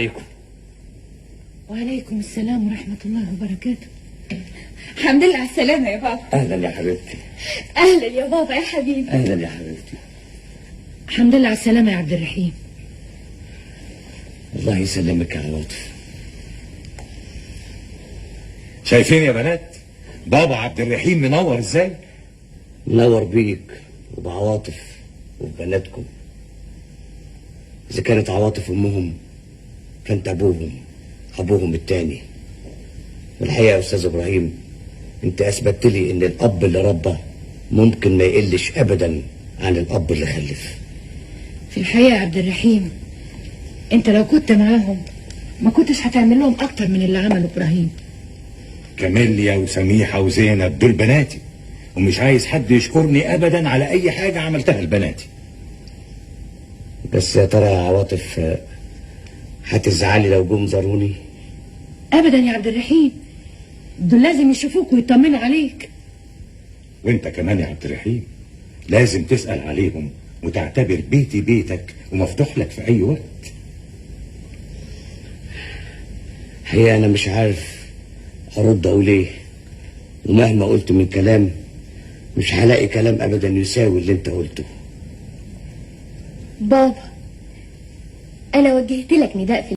عليكم. وعليكم السلام ورحمة الله وبركاته. الحمد لله على السلامة يا بابا. اهلا يا حبيبتي. أهلا يا بابا يا حبيبي. اهلا يا حبيبتي. الحمد لله على السلامة يا عبد الرحيم. الله يسلمك يا عواطف. شايفين يا بنات بابا عبد الرحيم منور ازاي؟ منور بيك وبعواطف وببناتكم. اذا كانت عواطف امهم فانت ابوهم، ابوهم التاني. والحقيقة يا استاذ ابراهيم انت اثبتت لي ان الاب اللي ربى ممكن ما يقلش ابدا عن الاب اللي خلف. في الحقيقة يا عبد الرحيم انت لو كنت معاهم ما كنتش هتعمل لهم اكتر من اللي عمله ابراهيم. كاميليا وسميحه وزينب دول بناتي، ومش عايز حد يشكرني ابدا على اي حاجة عملتها لبناتي. بس يا ترى يا عواطف هتزعلي لو جم زاروني؟ ابدا يا عبد الرحيم، دول لازم يشوفوك ويطمنوا عليك. وانت كمان يا عبد الرحيم لازم تسأل عليهم وتعتبر بيتي بيتك ومفتوح لك في اي وقت. الحقيقة انا مش عارف ارد اقول ايه، ومهما قلت من كلام مش هلاقي كلام ابدا يساوي اللي انت قلته. بابا أنا وجهت لك نداء في